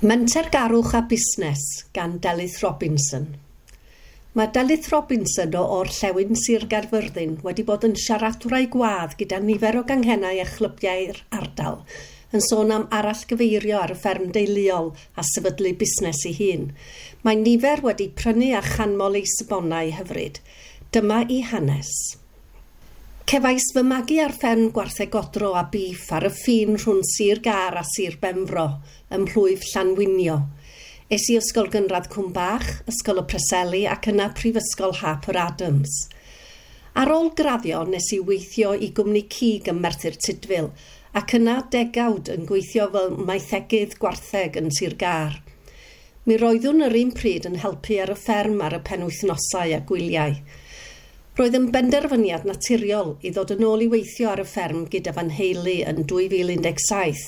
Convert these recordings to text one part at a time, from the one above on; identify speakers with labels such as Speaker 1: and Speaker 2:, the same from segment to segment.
Speaker 1: Mentergarwch a Busnes gan Delyth Robinson. Mae Delyth Robinson o Orllewin Sir Gaerfyrddin wedi bod yn siaradwraig gwadd gyda nifer o ganghennau a chlybiau'r ardal yn sôn am arallgyfeirio ar y fferm deuluol a sefydlu busnes ei hun. Mae nifer wedi prynu a chanmol ei sebonau hyfryd. Dyma ei hanes. Cefais fy magu ar fferm gwartheg godro a bîff ar y ffin rhwng Sir Gâr a Sir Benfro, ym mhlwyf Llanwinio. Es i Ysgol Gynradd Cwm Bach, Ysgol y Preseli ac yna Prifysgol Harper Adams. Ar ôl graddio nes i weithio i gwmni cig ym Merthyr Tudful ac yna degawd yn gweithio fel maethegydd gwartheg yn Sir Gâr. Mi roeddwn yr un pryd yn helpu ar y fferm ar y penwythnosau a gwyliau. Roedd yn benderfyniad naturiol i ddod yn ôl i weithio ar y fferm gyda fy nheulu yn 2017,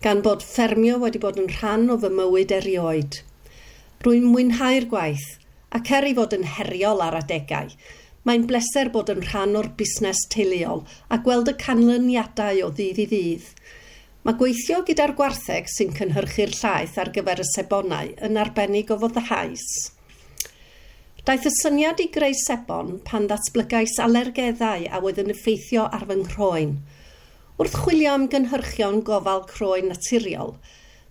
Speaker 1: gan bod ffermio wedi bod yn rhan o fy mywyd erioed. Rwy'n mwynhau'r gwaith, ac er ei fod yn heriol ar adegau, mae'n bleser bod yn rhan o'r busnes teuluol a gweld y canlyniadau o ddydd i ddydd. Mae gweithio gyda'r gwartheg sy'n cynhyrchu'r llaeth ar gyfer y sebonau yn arbennig o foddhaus. Daeth y syniad i greu sebon pan ddatblygais alergeddau a oedd yn effeithio ar fy nghroen. Wrth chwilio am gynhyrchion gofal croen naturiol,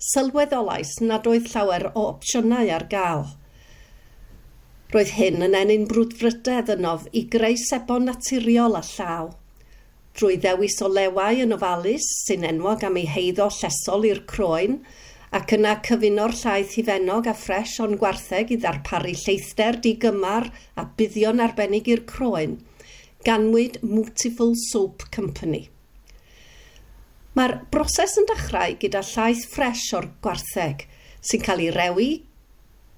Speaker 1: sylweddolais nad oedd llawer o opsiynau ar gael. Roedd hyn yn ennyn brwdfrydedd ynof i greu sebon naturiol â llaw. Drwy ddewis olewau yn ofalus, sy'n enwog am eu heiddo llesol i'r croen, ac yna cyfuno'r llaeth hufennog a ffres o'n gwartheg i ddarparu lleithder di-gymar a buddion arbennig i'r croen, ganwyd Mootiful Soap Company. Mae'r broses yn dechrau gyda llaeth ffres o'r gwartheg, sy'n cael ei rewi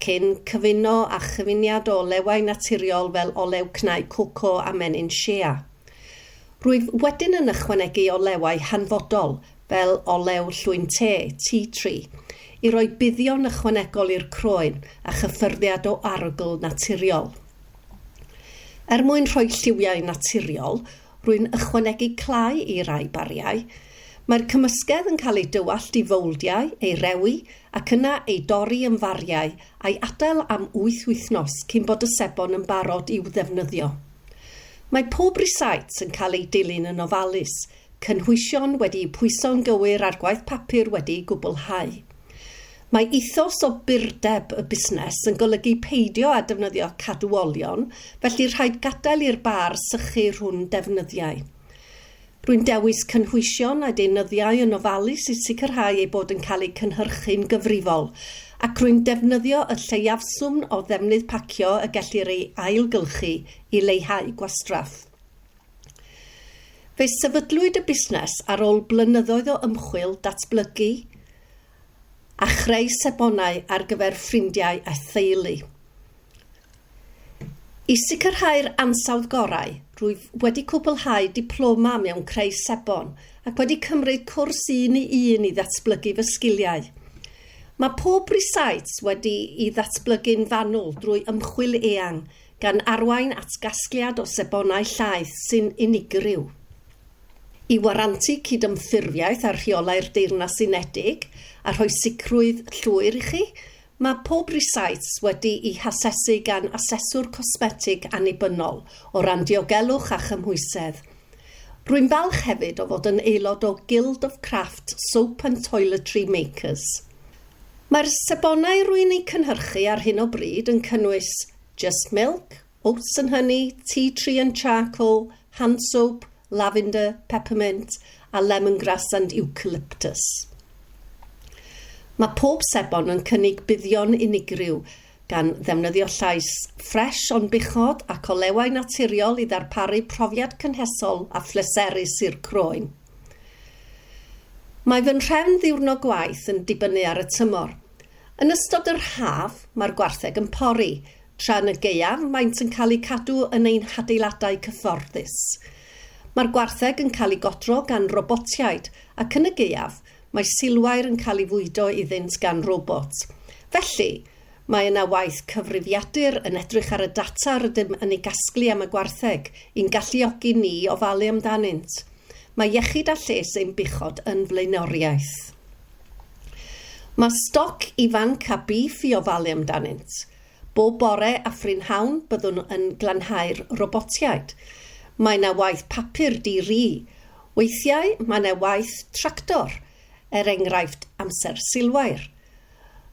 Speaker 1: cyn cyfuno â chyfuniad o olewau naturiol fel olew cnau coco a menyn shea. Rwyf wedyn yn ychwanegu olewau hanfodol fel olew llwyn te, tea tree, i roi buddion ychwanegol i'r croen a chyffyrddiad o arogl naturiol. Er mwyn rhoi lliwiau naturiol, Rwy'n ychwanegu clai i rai bariau. Mae'r cymysgedd yn cael ei dywallt i fowldiau, ei rewi, ac yna ei dorri yn fariau a'i adael am wyth wythnos cyn bod y sebon yn barod i'w ddefnyddio. Mae pob rysáit yn cael eu dilyn yn ofalus, cynhwysion wedi'u pwyso'n gywir a'r gwaith papur wedi'i gwblhau. Mae ethos o burdeb y busnes yn golygu peidio â defnyddio cadwolion, felly rhaid gadael i'r bar sychu rhwng defnyddiau. Rwy'n dewis cynhwysion a deunyddiau yn ofalus i sicrhau eu bod yn cael eu cynhyrchu'n gyfrifol, ac rwy'n defnyddio y lleiafswm o ddefnydd pacio y gellir ei ailgylchu i leihau gwastraff. Fe sefydlwyd y busnes ar ôl blynyddoedd o ymchwil, datblygu, a chreu sebonau ar gyfer ffrindiau a theulu. I sicrhau'r ansawdd gorau, rwyf wedi cwblhau diploma mewn creu sebon ac wedi cymryd cwrs un i un i ddatblygu fy sgiliau. Mae pob rysáit wedi'i ddatblygu'n fanwl drwy ymchwil eang, gan arwain at gasgliad o sebonau llaeth sy'n unigryw. I warantu cydymffurfiaeth â rheolau'r Deyrnas Unedig a rhoi sicrwydd llwyr i chi, mae pob rysáit wedi'i hasesu gan aseswr cosmetig annibynnol o ran diogelwch a chymhwysedd. Rwy'n falch hefyd o fod yn aelod o Guild of Craft Soap and Toiletry Makers. Mae'r sebonau rwy'n eu cynhyrchu ar hyn o bryd yn cynnwys Just Milk, Oats and Honey, Tea Tree and Charcoal, Hand Soap, Lavender, Peppermint a Lemongrass and Eucalyptus. Mae pob sebon yn cynnig buddion unigryw, gan ddefnyddio llais ffres o'n buchod ac olewau naturiol i ddarparu profiad cynhesol a phleserus i'r croen. Mae fy nhrefn ddiwrnod gwaith yn dibynnu ar y tymor. Yn ystod yr haf, mae'r gwartheg yn pori, tra yn y gaeaf maent yn cael eu cadw yn ein hadeiladau cyfforddus. Mae'r gwartheg yn cael eu godro gan robotiaid ac yn y gaeaf, mae silwair yn cael ei fwydo iddynt gan robot. Felly, mae yna waith cyfrifiadur yn edrych ar y data rydym yn ei gasglu am y gwartheg i'n galluogi ni i ofalu amdanynt. Mae iechyd a lles ein buchod yn flaenoriaeth. Mae stoc ifanc a bîff i ofalu amdanynt. Bob bore a phrynhawn byddwn yn glanhau'r robotiaid. Mae 'na waith papur di-ri. Weithiau mae 'na waith tractor, er enghraifft amser silwair.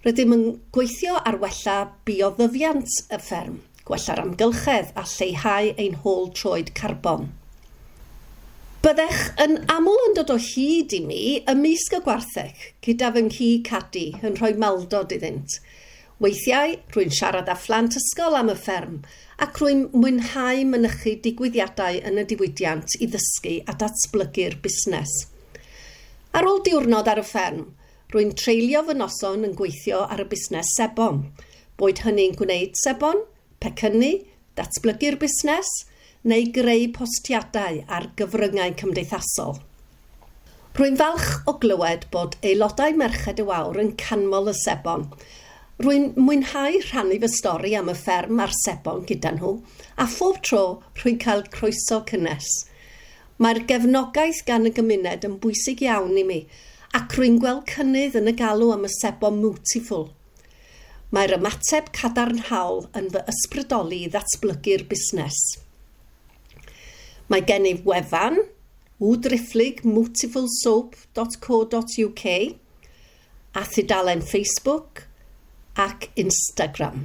Speaker 1: Rydym yn gweithio ar wella bioddyfiant y fferm, gwella'r amgylchedd a lleihau ein hôl troed carbon. Byddech yn aml yn dod o hyd i mi ymysg y gwartheg, gyda fy nghi Cadi yn rhoi maldod iddynt. Weithiau, rwy'n siarad â phlant ysgol am y fferm, ac rwy'n mwynhau mynychu digwyddiadau yn y diwydiant i ddysgu a datblygu'r busnes. Ar ôl diwrnod ar y fferm, Rwy'n treulio fy noson yn gweithio ar y busnes sebon, boed hynny'n gwneud sebon, pecynnu, datblygu'r busnes, neu greu postiadau ar gyfryngau cymdeithasol. Rwy'n falch o glywed bod aelodau Merched y Wawr yn canmol y sebon. Rwy'n mwynhau rhannu fy stori am y fferm a'r sebon gyda nhw, a phob tro rwy'n cael croeso cynnes. Mae'r gefnogaeth gan y gymuned yn bwysig iawn i mi, ac rwy'n gweld cynnydd yn y galw am y sebon Mootiful. Mae'r ymateb cadarnhaol yn fy ysbrydoli i ddatblygu'r busnes. Mae gennyf wefan, www.mootifulsoap.co.uk, a thudalen Facebook ac Instagram.